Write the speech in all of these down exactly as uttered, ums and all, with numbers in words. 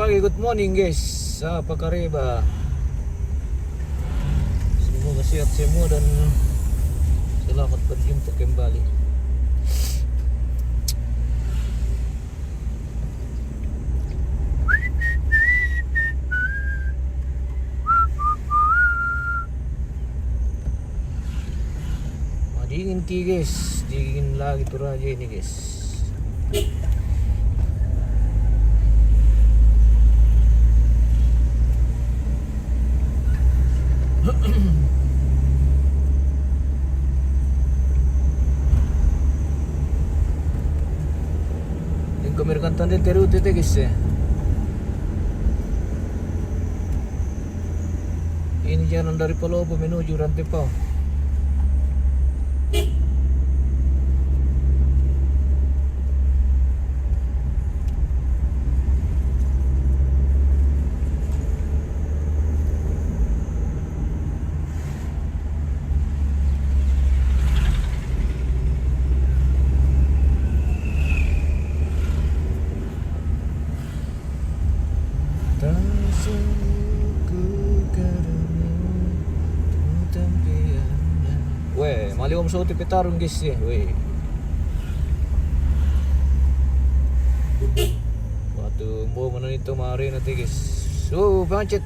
Okay, good morning, guys. Sa Pakareba. Semoga sehat semua dan selamat berjumpa kembali. Madingin ki, guys. Dingin lagi Toraja ini, guys. Yang kami rekan tanda teru tete, guys, ya. Ini jalan dari Palopo menuju Rantepao. Weh, maliwam sa ti petarung, guys, ya. Weh. Watu mbo mana nito mari nanti, guys. So, pancet.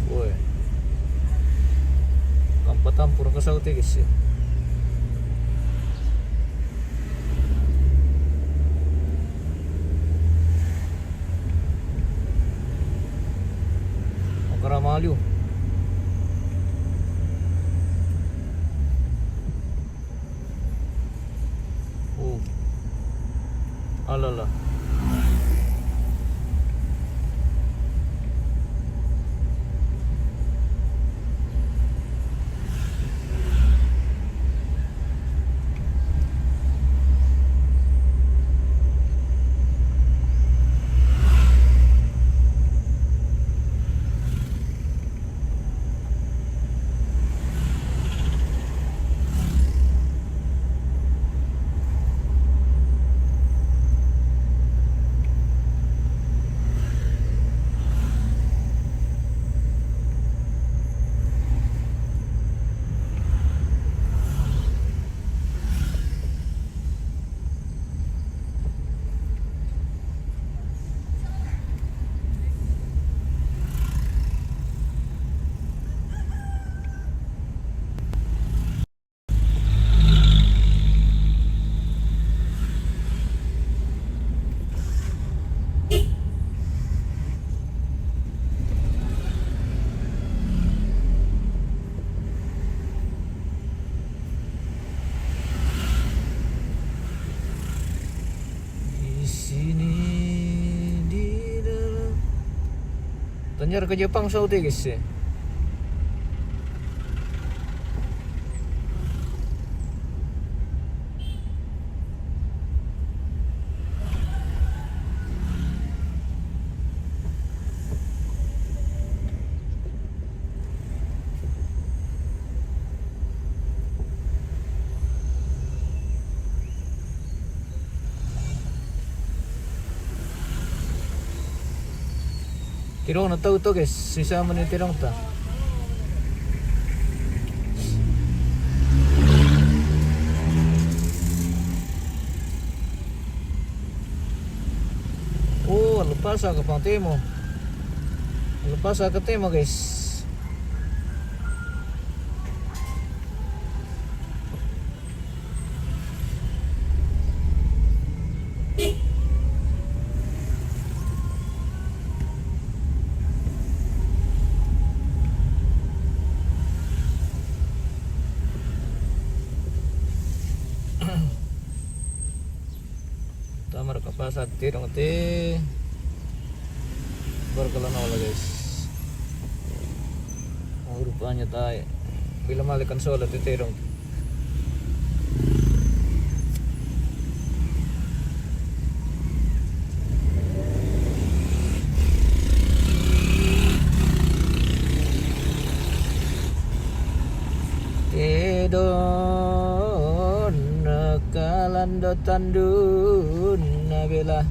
Woi. Kampatan pura kasau tigis ya. Makaramalyu. Oh. Alala. Di sini, di dalam. Tanyar ka Japang sa uti, guys, eh. Tirong na tau to, guys. Sisama ni tirong ta. Oh, lepas sa ka pang temo. Lepas sa ka temo, guys. Tamar kapasat tirong ti. Barkalana wala, guys. Oh, rupanya tayo. Bila malikan sola ti tirong. Tandunna bela.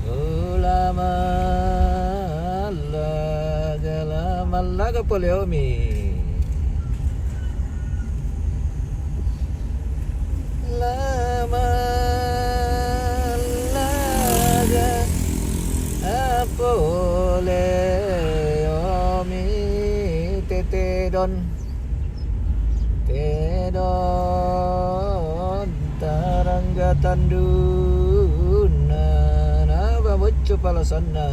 Ulama laga, lama laga poleomi. Lama laga apoleomi tetedon. Tedon tarangga tandunna, na mabocco palasanna.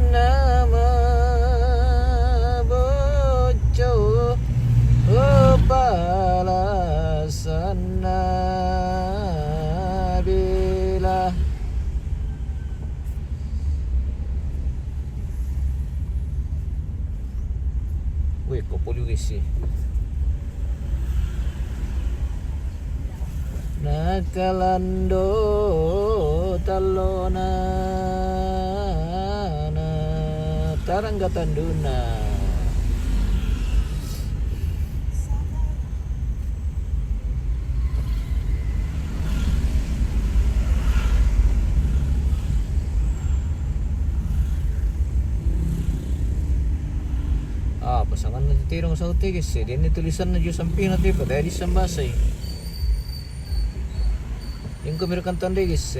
Na mabocco palasanna bila. Weh, ko poli wisi. Nakalando tallona, na tarangga tandunna. Ah, pasanganna tu tirong saute, guys. Dia ni tulisanna ju sampingna tu, padahal di sambasai. Yang kami rekan tanda, guys.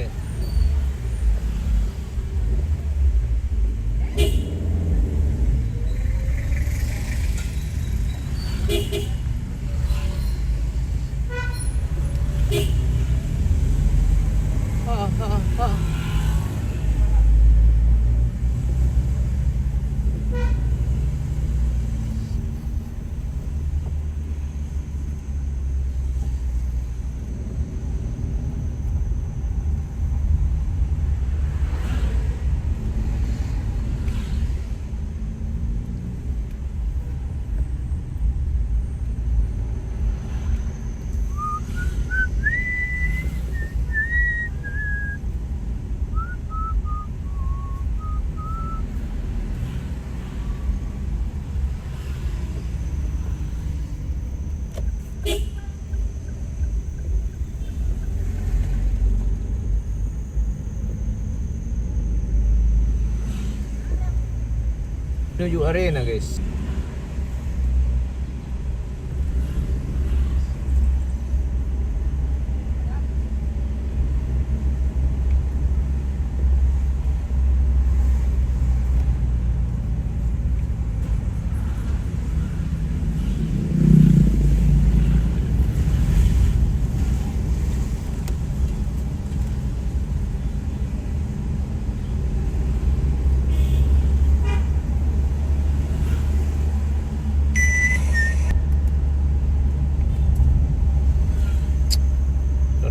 Menuju arena, guys.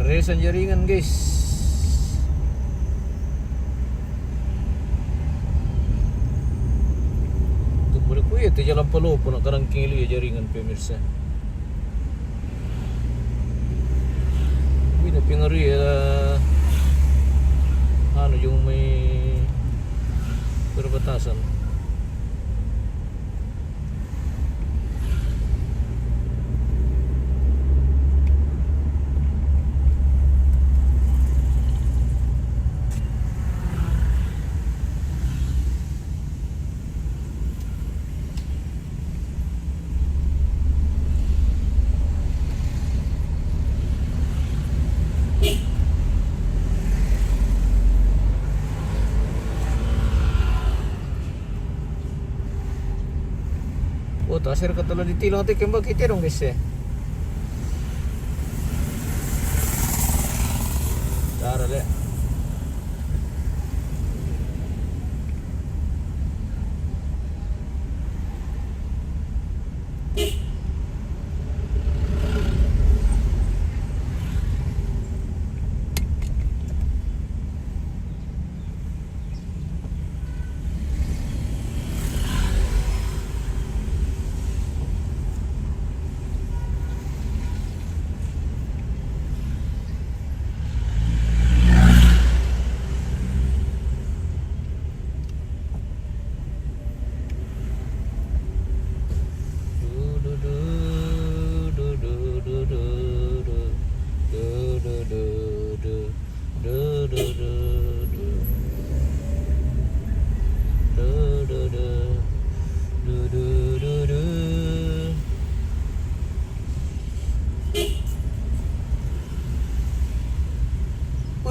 Resan jaringan, guys. Tu boleh kuya tu jalan palopo nak karang kili jaringan, pemirsa. Wina pingari ya, anu, jung mai perbatasan. Oh, tasir ka tolo di tilong ti kemba kite dong, guys, ya. Tara le.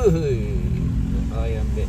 Uy, ayam be.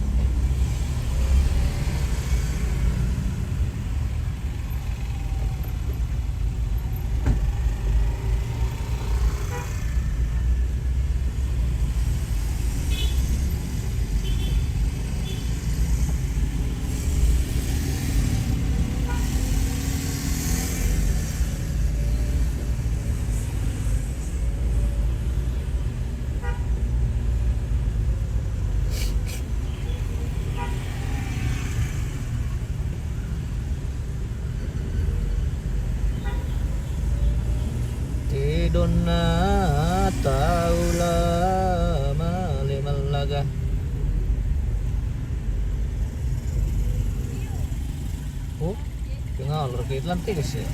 Tidonna taula male mallaga. Oh, kengal ke Atlantis ya.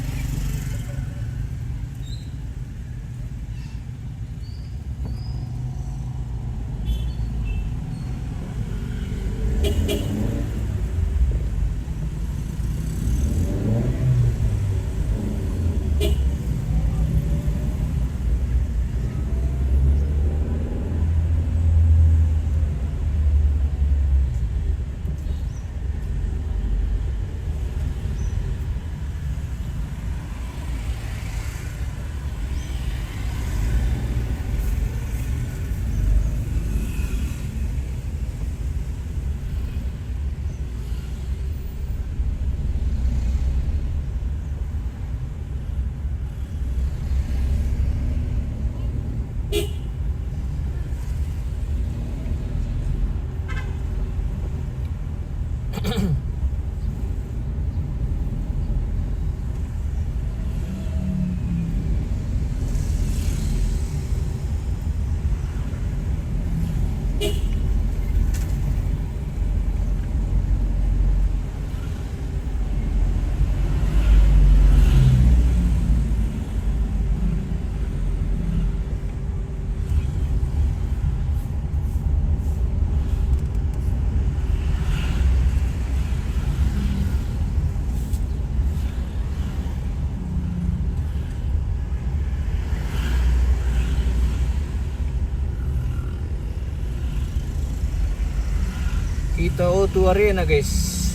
Kita O two Arena, guys.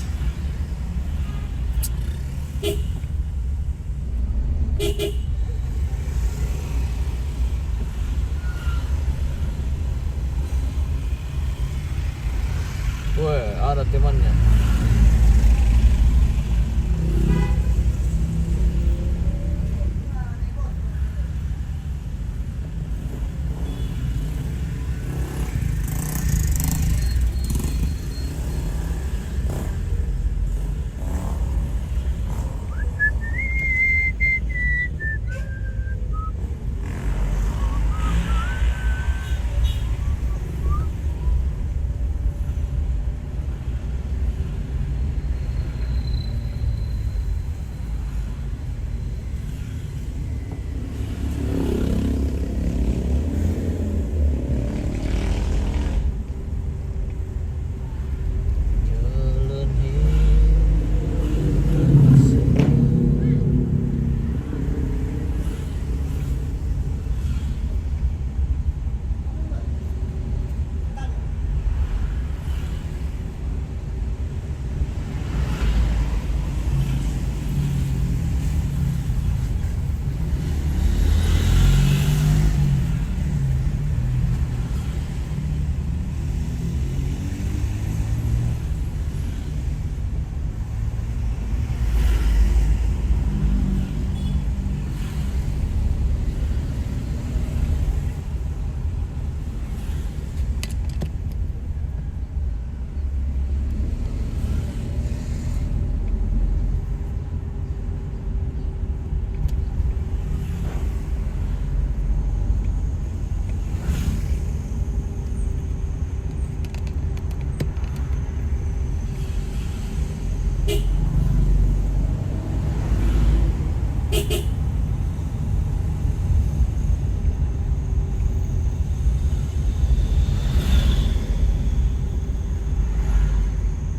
Weh, ada temannya.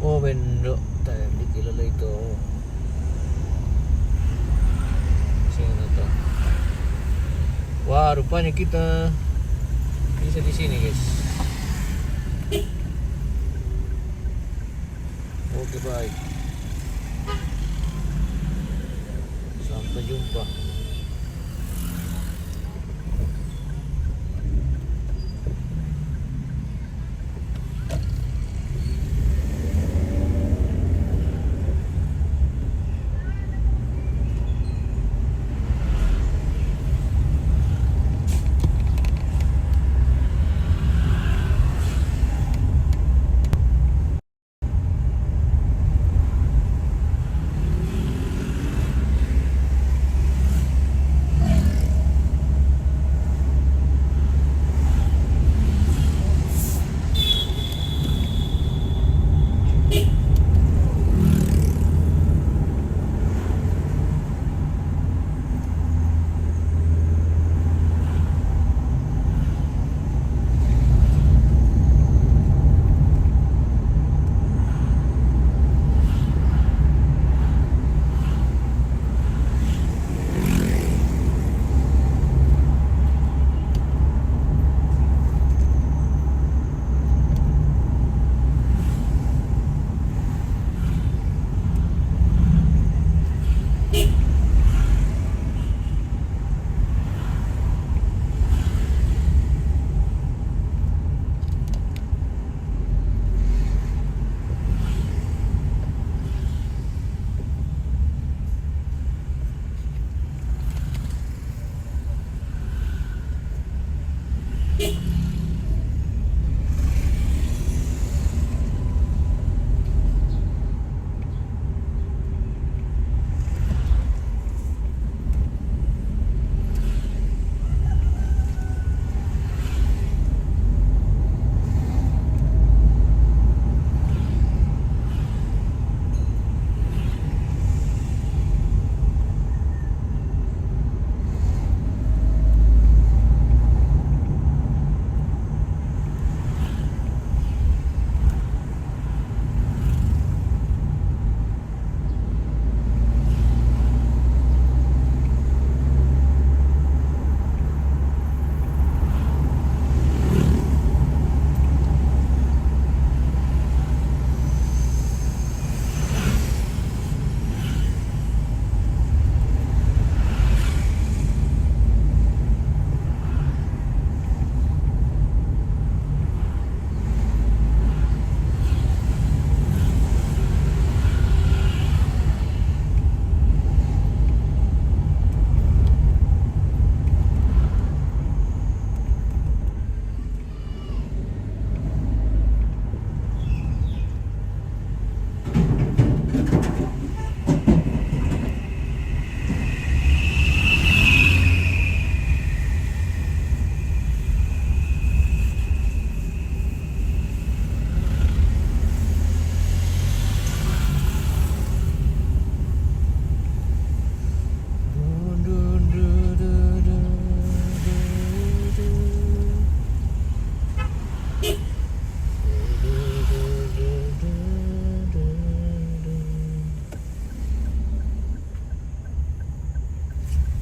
Oh, bendo. Tadi kilo itu. Sini tuh. Wah, rupanya kita bisa di sini, guys. Oke, baik. Sampai jumpa.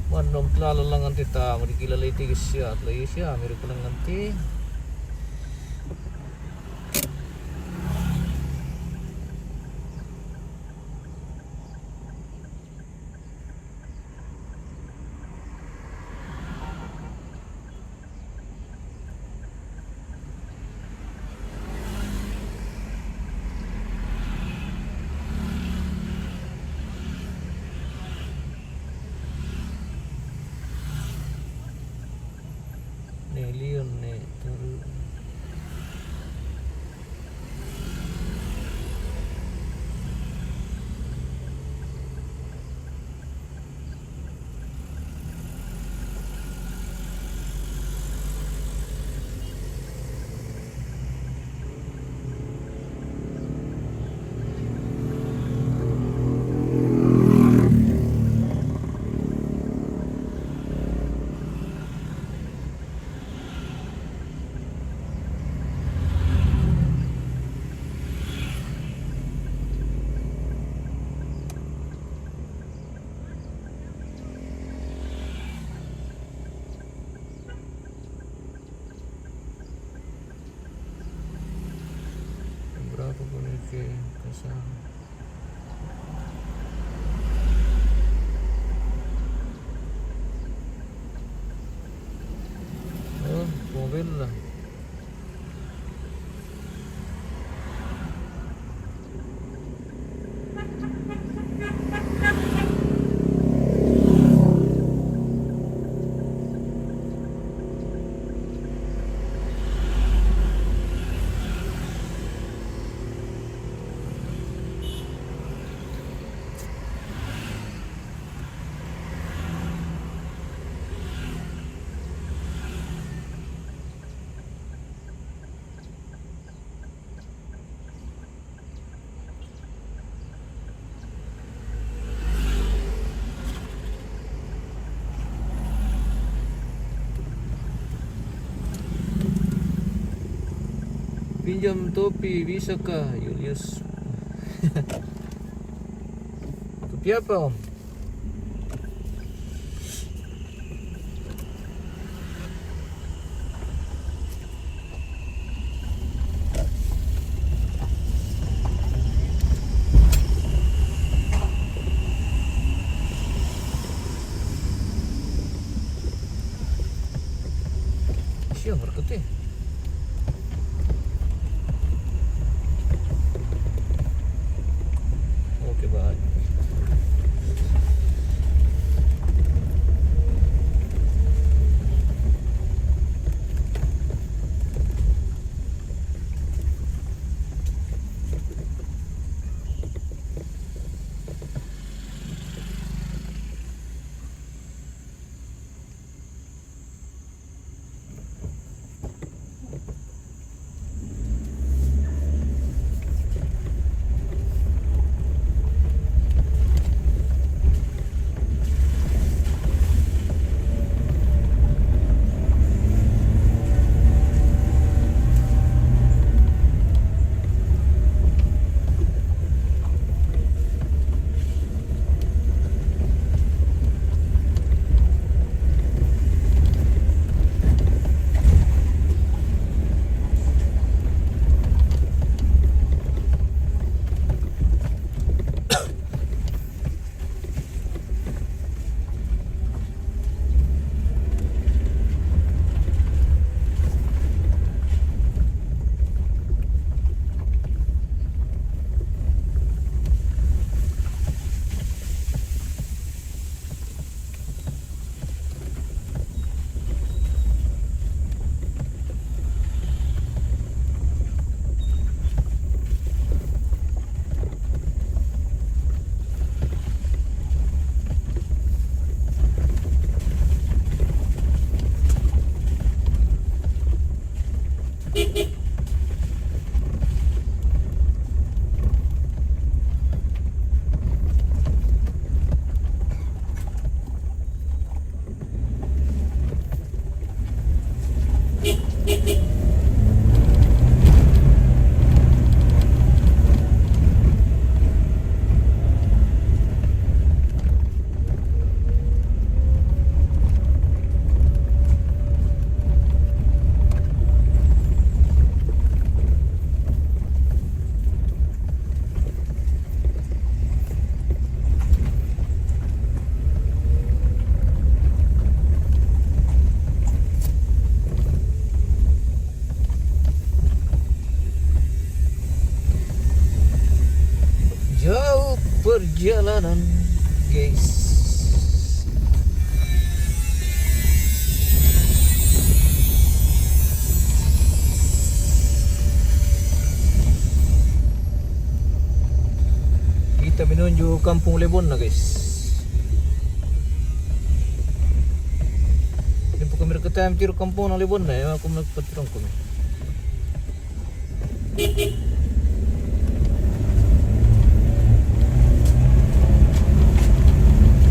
Manom, tla lalangan ti tamo di kilala iti siya, at layo siya, miri ko lang nganti. Nelion ne, Boleh ke kasar. Oh, mobil lah. Pinjam topi bisakah, Julius? Topi apa, Om? Siapa berkete? Oke, bye. Jauh perjalanan, guys. Kita menuju Kampung Lebonna, guys. Ini bukan mereka time tiru kampung na Lebonna, ya, aku mau petirong kami.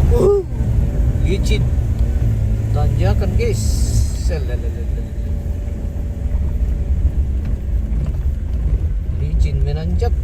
Uh, licin. Tanjakan, guys. Selelelele. Licin menanjak.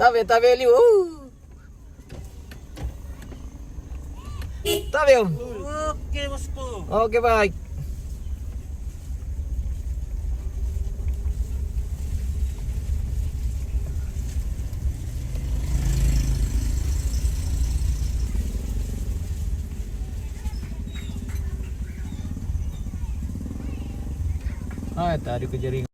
食べ、食べるよ。食べよ。OK, boss ko. Okay, bye. Ay, tadi ko jaring.